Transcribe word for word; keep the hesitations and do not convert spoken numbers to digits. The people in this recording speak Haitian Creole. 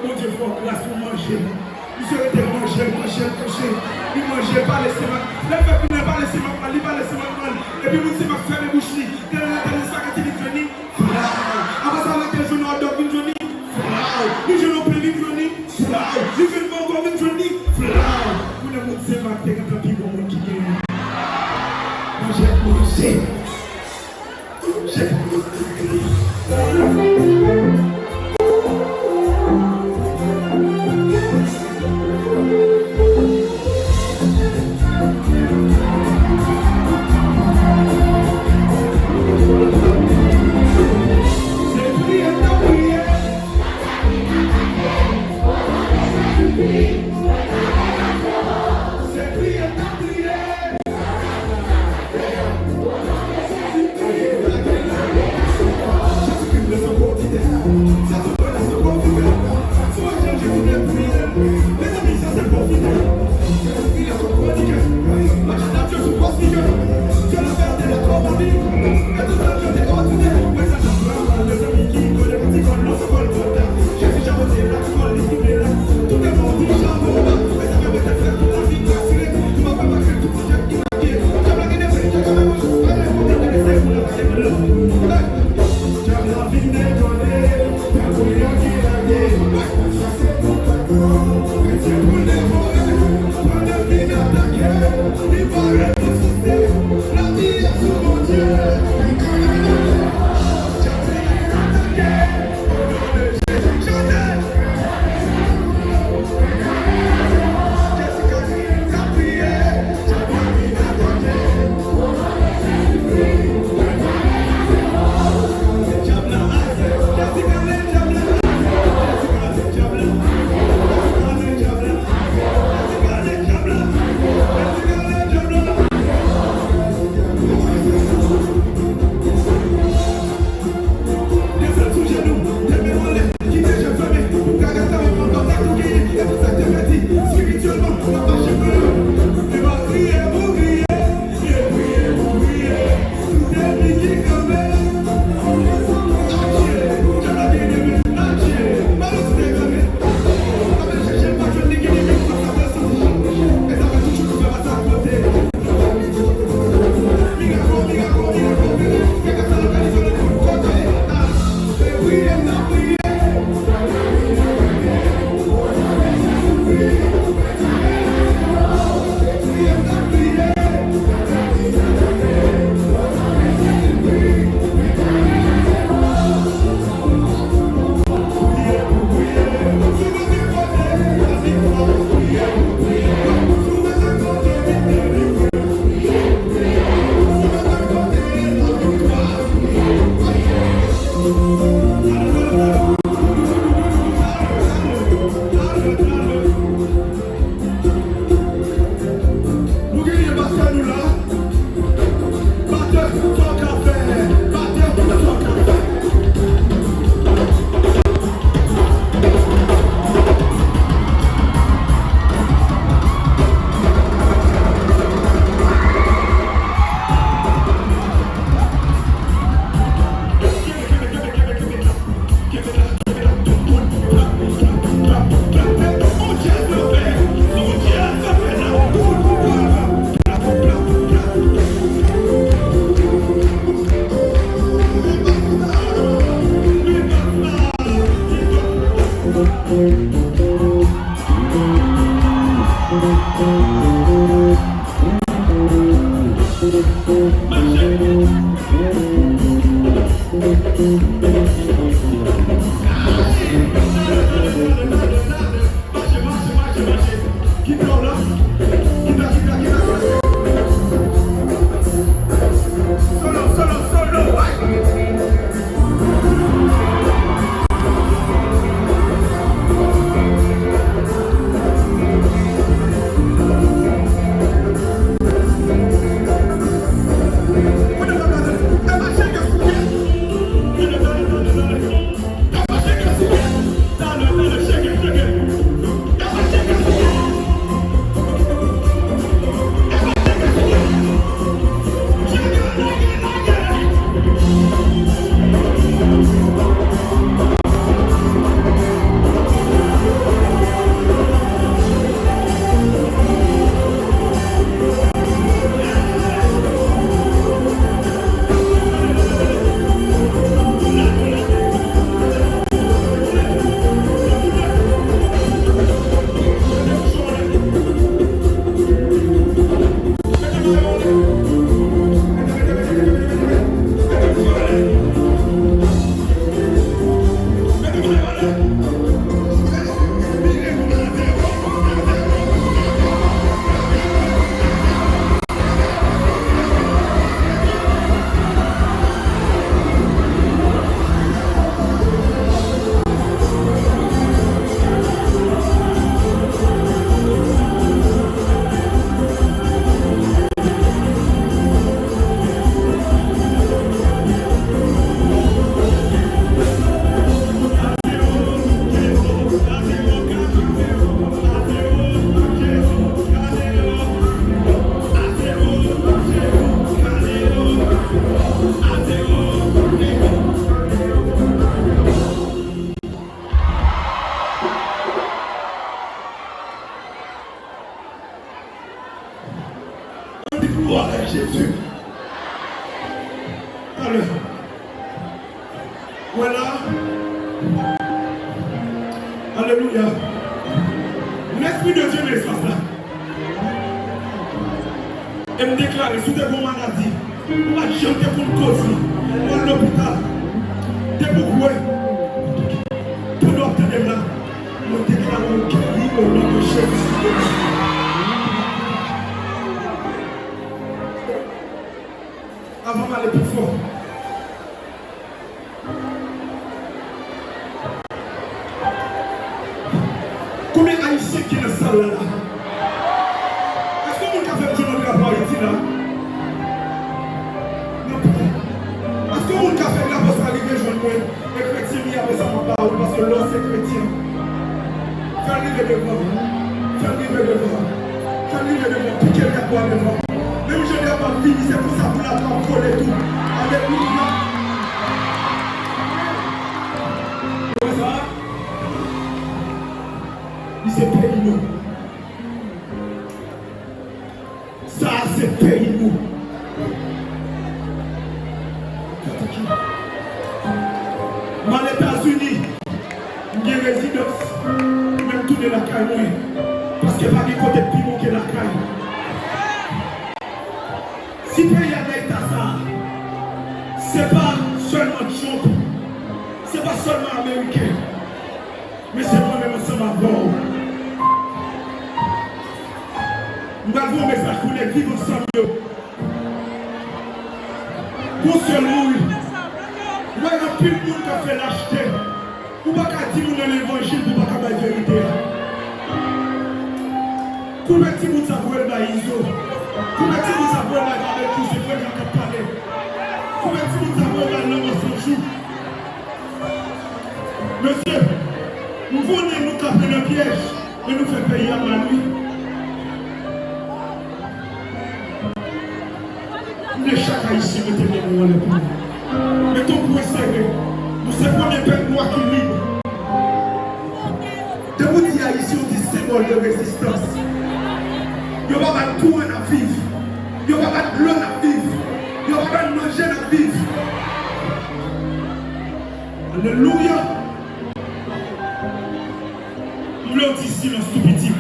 Bondye fè w gras pou manje. Misye rete manje, manje, manje. Li manje, pa lese mak. Lè l fè kounye a, pa lese mak pran, li pa lese mak pran. Epi moun Senmak fèmen bouch li. Tèlè, tèlè, espageti vin jwenn li. Flaw. Apre sa, lè l jwenn yon hot dog vin jwenn li. Flaw. Li jwenn yon pen vin jwenn li. Flaw. Li jwenn mango vin jwenn li. Flaw. Kounye a moun Senmak te gentan pi bon moun ki genyen. Manje, manje. Nou genyen batè nou la. Batè, sa w ka fè? Batè, sa w ka fè? Jezi. Talè. Wè la. Alelouya. Lespri de Dye nan espas la. E m deklare, si w te gen yon maladi, ou pa t janm te konn koz li, ou al lopital, depi w kwè, pandan w ap tande m la, mwen deklare w geri o non de Jezi. Avan m ale pi fò. Konbyen Ayisyen ki nan sal la la? Èske moun ka fè m jwenn yon drapo Ayiti la? Nan pwen. Èske moun ka fè drapo sa rive jwenn mwen? E kretyen li apre sa m ap ba ou, paske lè w se kretyen. Fè l rive devan. Fè l rive devan. Fè l rive devan. Pike l kat bwa devan. Menm jan drapo ap vini, se konsa pou l ap vole tou. Alelouya. Ou wè sa? Li se peyi nou. Sa a se peyi nou. M al Etazini, m gen rezidans, men m tounen lakay mwen, paske pa gen kote pi bon ke lakay. Si peyi a nan eta sa a, se pa sèlman Trump, se pa sèlman Ameriken. Men se mwen menm ansanm avè w. M pral voye yon mesaj pou nèg Viv Ansanm yo. Gon sèl mouri. Ou wè gen anpil moun k ap fè lachte. Ou pa ka di moun nan levanjil pou w pa ka bay verite a. Koupe timoun sa voye l bay Izo. Koupe timoun sa voye l bay Babekyou, se vrè jan k ap pale. Koupe timoun sa voye l bay Lanmò San Jou. Mesye, m konnen nou kanpe nan pyèj, men nou fè peyi a mal, wi. M vle chak Ayisyen mete men nou anlè pou nou. Mete yon pwen sere. Nou se premye pèp nwa ki lib. Depi w di Ayisyen, w di senbòl de rezistans. Yo pa bat kouran n ap viv. Yo pa bat dlo n ap viv. Yo pa bat manje n ap viv. Alelouya. M vle w di silans tou piti.